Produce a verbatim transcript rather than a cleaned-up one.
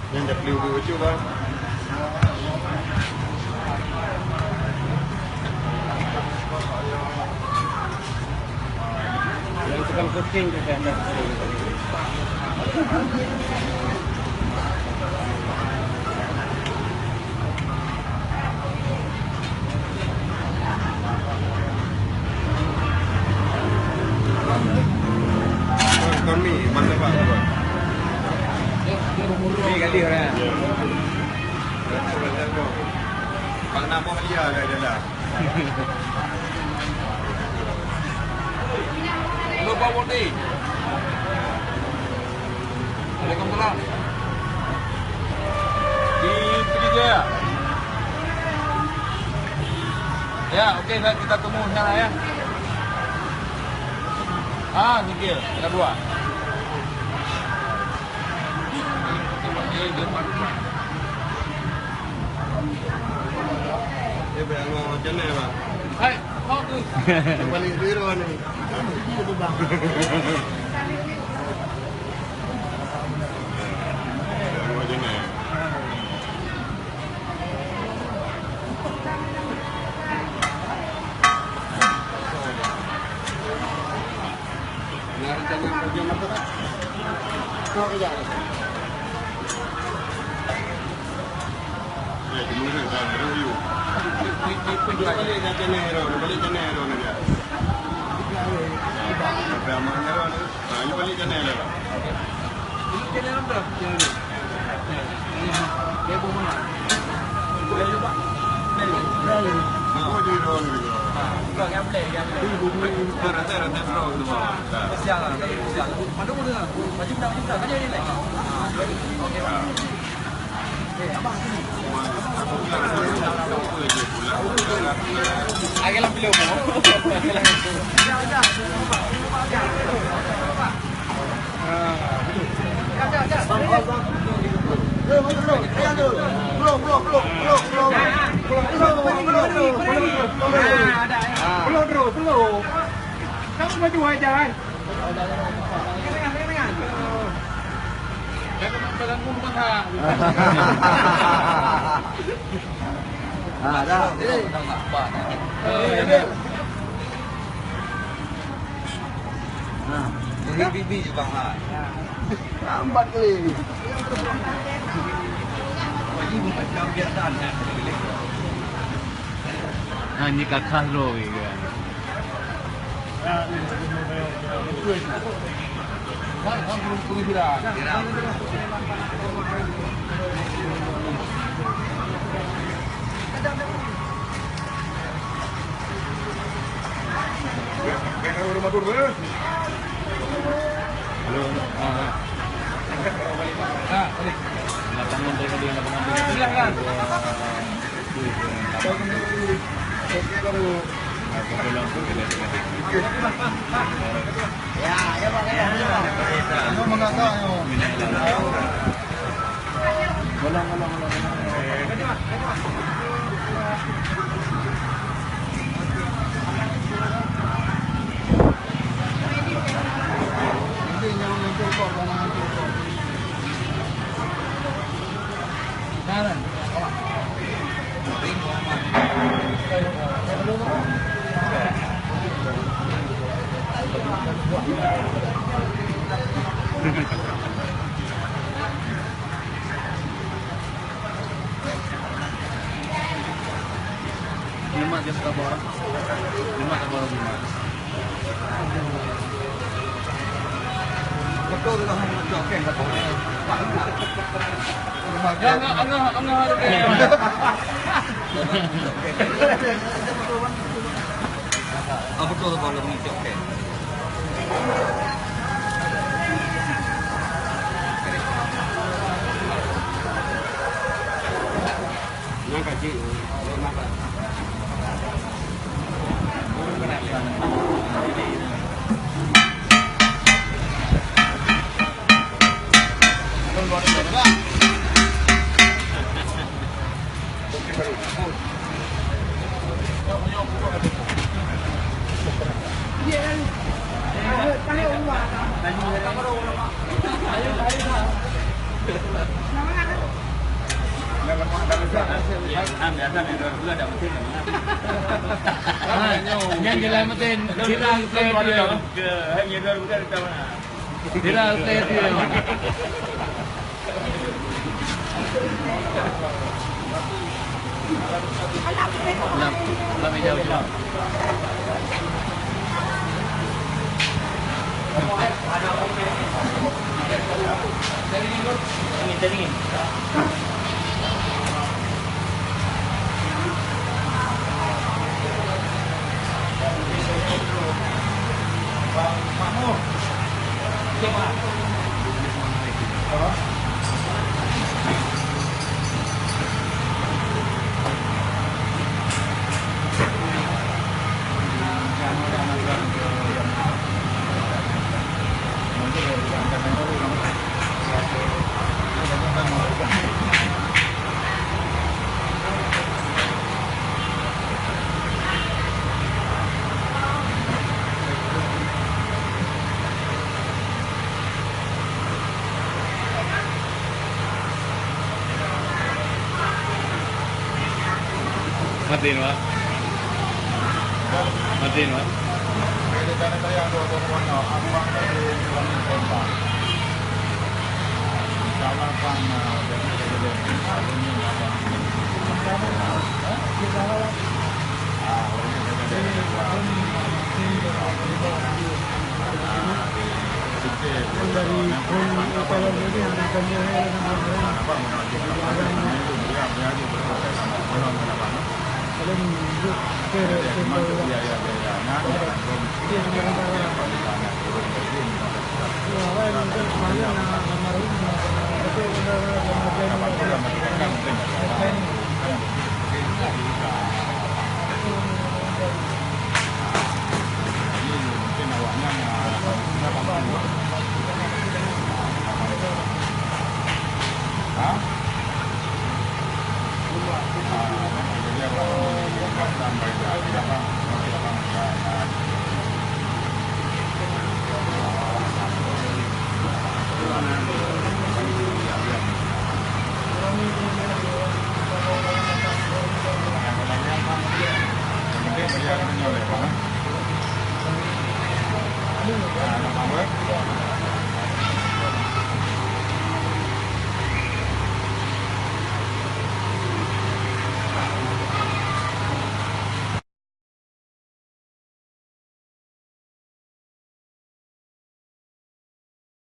Nyan dah beli ubi ucu, bang. Tukang kucing tu kan. Kon mi, mantap, Pak. Ni kali orang. Ya. Pak Namo dia dah jalan. Halo, Pak Bodi. Waalaikumsalam. Di Pidijaya. Ya, oke, saya, kita tunggu sana ya. Ah, sikit, ada dua. Hai, mau tu. Balik biro ni. Belum, belum, belum. Belum, belum, belum. Belum, belum, belum. Kamu maju aja, hai. Ha, dah. Ha, bibi je bang, ha. Lambat kali. Ha, ni kakak lo, ya. Halo. Ah, ah. Ah, balik. Silakan. Lemak dia suka bawa orang. Lemak tak bawa orang. Betul lah, okey, betul. Angah, angah, angah. Ah, betul, kalau mengecek, okey. Nyang ka jeuet, nyang ka. Ha, nyan jalan mesin, silang ke dia. Viral teh tu. Lam, lam hijau tu. Dingin, dingin. Matiin, Pak. Matiin, Pak.